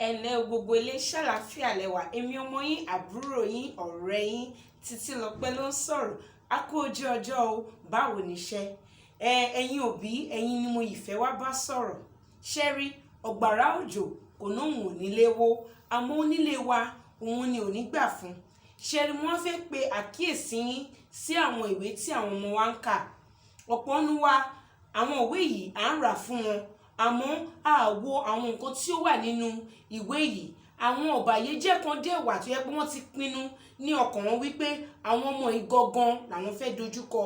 Ẹ ǹlẹ́ o, gbogbo ilé, ṣàlàáfíà lẹ́wà? Èmi ọmọ yín, àbúrò yín, ọ̀rẹ́ yín, Títílọpẹ́ ló ń sọ̀rọ̀. A kú ojú ọjọ́ o. Báwo níṣẹ́ ẹ? Ẹ̀yin òbí, ẹ̀yin ni mo ìfẹ́ wá bá sọ̀rọ̀. Ṣẹ́ rí ọ̀gbàrá òjò kò nóhùn ò nílé wó, àmọ́ onílé wa òun ni ò ní gbà fún. Ṣẹ́ rí, wọ́n fẹ́ pe àkíyèsí yín sí àwọn ìwé tí àwọn ọmọ wa ń kà. Ọ̀pọ̀ nu wa, àwọn ìwé yìí à ń rà fún wọn, àmọ́ a wo àwọn nǹkan tí ó wà nínú ìwé yìí. Àwọn ọ̀bàyéjẹ́ kan dẹ̀ wà tó yẹ pé wọ́n ti pinnu ní ọkàn wọn wípé àwọn ọmọ yìí gangan làwọn fẹ́ dojúkọ.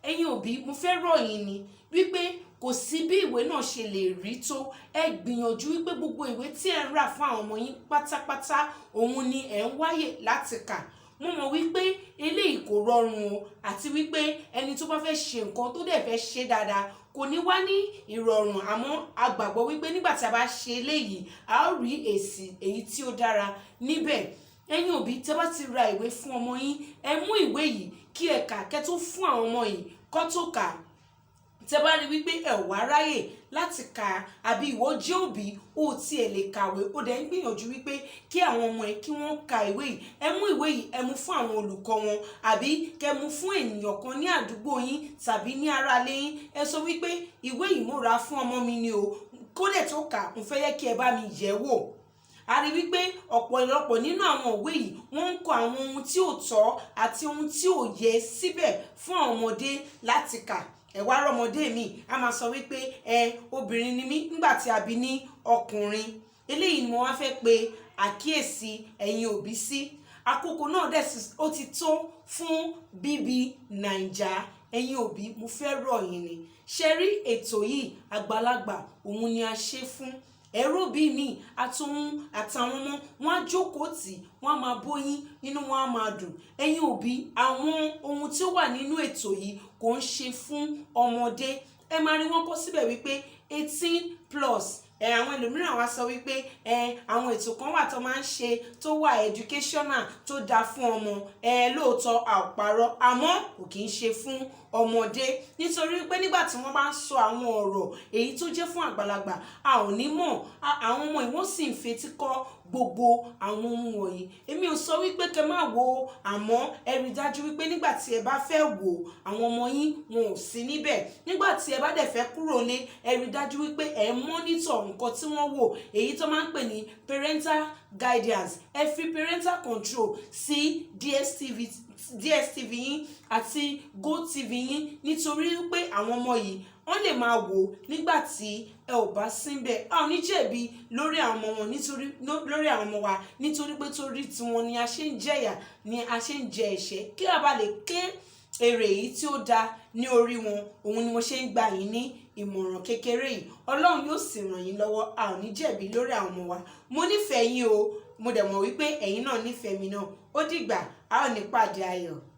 Ẹ̀yin òbí, mo fẹ́ rọ̀ yín ni wípé kò sí bí ìwé náà ṣe lè rí tó, ẹ gbìyànjú wípé gbogbo ìwé tí ẹ ń rà fún àwọn ọmọ yín pátápátá, òun ni ẹ ń wáyè láti kà. Mo mọ̀ wípé eléyìí kò rọrùn o, àti wípé ẹni tó bá fẹ́ ṣe nǹkan tó dẹ̀ fẹ́ ṣe dáadáa kò ní wá ní ìrọ̀rùn, àmọ́ a gbàgbọ́ wípé nígbà tí a bá ṣe eléyìí, a ó rí èsì èyí tí ó dára níbẹ̀. Ẹ̀yin òbí, tẹ́ bá ti ra ìwé fún ọmọ yín, ẹ mú ìwé yìí kí ẹ kà kẹ́ tó fún àwọn ọmọ yìí kó tó kà. Tẹ́ bá rí wípé ẹ wá ráyè láti kà á, àbí ìwọ jẹ́ òbí, ó tiẹ̀ lè kàwé, ó dẹ̀ ń gbìyànjú wípé kí àwọn ọmọ ẹ kí wọ́n ka ìwé yìí, ẹ mú ìwé yìí, ẹ mú fún àwọn olùkọ́ wọn, àbí kẹ́ mú fún ènìyàn kan ní àdúgbò yín tàbí ní aráalé yín. Ẹ sọ wípé ìwé yìí, mo rà á fún ọmọ mi ni o, kó dẹ̀ tó kà, mo fẹ́ yẹ kí ẹ bá mi yẹ̀ wò. A rí wípé ọ̀pọ̀lọpọ̀ nínú àwọn ìwé yìí, wọ́n ń kọ àwọn ohun tí ò tọ́ àti ohun tí ò yẹ síbẹ̀ fún àwọn ọmọdé láti kà. Ẹ wá rọmọdé mi, a máa sọ wípé ẹ obìnrin ni mí nígbà tí a bí ní ọkùnrin. Eléyìí ni mo wá fẹ́ pe àkíyèsí ẹ̀yin òbí sí. Àkókò náà dẹ̀ ó ti tó fún BB Naija. Ẹ̀yin òbí, mo fẹ́ rọ̀ yín ni. Ṣe rí ètò yìí, àgbàlagbà òun ni a ṣe fún. Ẹ̀rọ bí mi àtòun àtàwọn ọmọ wọn á jókòó tì, wọn á máa bóyín, inú wọn á máa dùn. Ẹ̀yin òbí, àwọn ohun tí ó wà nínú ètò yìí kò ń ṣe fún ọmọdé. Ẹ máa rí wọn kọ síbẹ̀ wípé 18+. Ẹ àwọn ẹlòmíràn wá sọ wípé ẹ àwọn ètò kan wà tó máa ń ṣe tó wà educational, tó dáa fún ọmọ. Ẹ lóòótọ́, a ò parọ́, àmọ́ kò kì í ṣe fún ọmọdé, nítorí wípé nígbà tí wọ́n bá ń sọ àwọn ọ̀rọ̀ èyí tó jẹ́ fún àgbàlagbà, a ò ní mọ̀. Àwọn ọmọ ìwọ́n sì ń fetí kọ́ gbogbo àwọn ohun wọ̀nyí. Èmi ò sọ wípé kẹ́ má wo, àmọ́ ẹ rí dájú wípé nígbà tí ẹ bá fẹ́ wò, àwọn ọmọ yín wọn ò sí níbẹ̀. Nígbà tí ẹ bá dẹ̀ fẹ́ kúrò lé, ẹ rí dájú wípé ẹ monitor nǹkan tí wọ́n wò, èyí tó máa ń pè ní parental guidance. Ẹ fi parental control sí DSTV, DSTV yín àti GOtv yín, nítorí wípé àwọn ọmọ yìí, wọ́n lè máa wò nígbà tí ẹ ò bá síbẹ̀. A ò ní jẹ̀bi lórí àwọn ọmọ wọn, nítorí lórí àwọn ọmọ wa, nítorí pé torí tiwọn ni a ṣe ń jẹ̀yà, ni a ṣe ń jẹ ẹ̀ṣẹ̀, kí a bá lè ké èrè yìí tí ó dáa ní orí wọn. Òun ni mo ṣe ń gbà yín ní ìmọ̀ràn kékeré yìí. Ọlọ́run yóò sì ràn yín lọ́wọ́. A ò ní jẹ̀bi lórí àwọn ọmọ wa. Mo nífẹ̀ẹ́ yín o, mo dẹ̀ mọ̀ wípé ẹ̀yin náà nífẹ̀ẹ́ mi náà. Ó dìgbà, a ò ní pàdé ayọ̀.